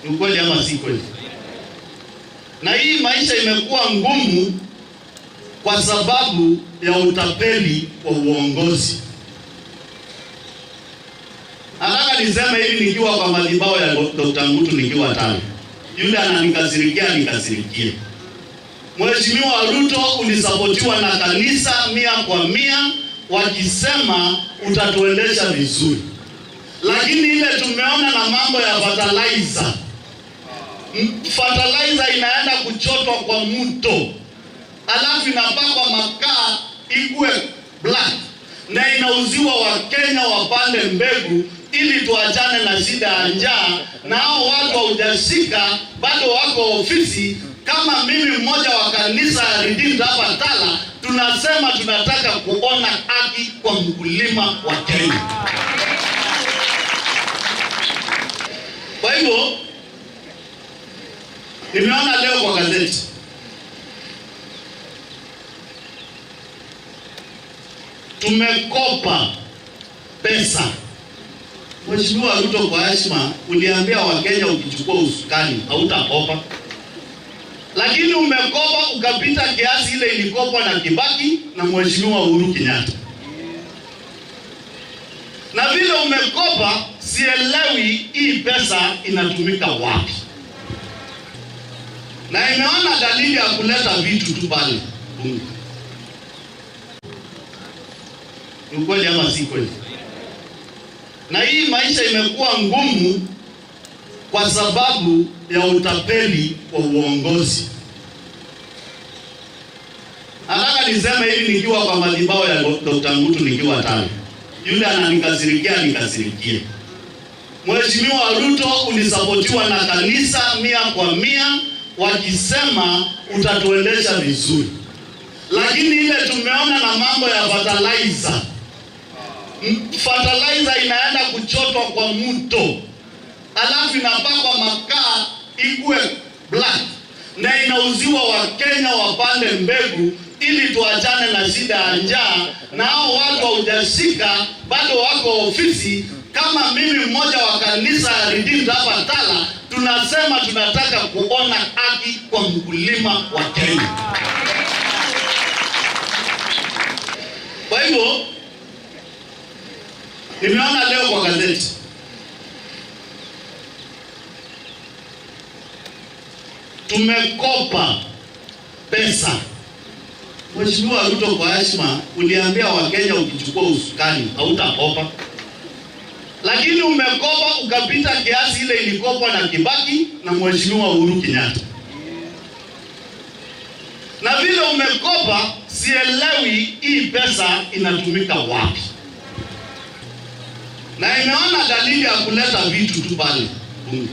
Ni ukweli ama si kweli? Na hii maisha imekuwa ngumu kwa sababu ya utapeli wa uongozi. Nataka niseme hivi nikiwa kwa madhabahu ya Dr. Ngutu nikiwa Tala. Yule ananikasirikia nikasirikie. Mheshimiwa Ruto, ulisapotiwa na kanisa 100%, wakisema utatuendesha vizuri, lakini ile tumeona na mambo ya fertilizer, fertilizer inaenda kuchotwa kwa mto, alafu inapakwa makaa ikuwe black na inauziwa Wakenya wapande mbegu ili tuachane na shida ya njaa, na hao watu haujashika bado wako ofisi. Kama mimi mmoja wa kanisa ya Redeemed hapa Tala, tunasema tunataka kuona haki kwa mkulima wa Kenya. Kwa hivyo nimeona leo kwa gazeti tumekopa pesa. Mheshimiwa Ruto, kwa heshima, uliambia Wakenya ukichukua usukani hautakopa, lakini umekopa ukapita kiasi ile ilikopwa na Kibaki na Mheshimiwa Uhuru Kenyatta. Na vile umekopa, sielewi hii pesa inatumika wapi, na imeona dalili ya kuleta vitu tu pale bunge. Ni ukweli ama si kweli? Na hii maisha imekuwa ngumu kwa sababu ya utapeli wa uongozi. Nataka niseme hivi nikiwa kwa madhabahu ya Dr. Ngutu nikiwa Tala. Yule ananikasirikia nikasirikie. Mheshimiwa Ruto, ulisapotiwa na kanisa 100%, wakisema utatuendesha vizuri, lakini ile tumeona na mambo ya fertilizer, fertilizer inaenda kuchotwa kwa mto, alafu inapakwa makaa ikuwe black na inauziwa Wakenya wapande mbegu ili tuachane na shida ya njaa, na hao watu haujashika bado wako ofisi. Kama mimi mmoja wa kanisa ya Redeemed hapa Tala, tunasema tunataka kuona haki kwa mkulima wa Kenya. Kwa hivyo nimeona leo kwa gazeti tumekopa pesa. Mheshimiwa Ruto, kwa heshima, uliambia Wakenya ukichukua usukani hautakopa, lakini umekopa ukapita kiasi ile ilikopwa na Kibaki na Mheshimiwa Uhuru Kenyatta. Na vile umekopa, sielewi hii pesa inatumika wapi, na imeona dalili ya kuleta vitu tu pale bunge.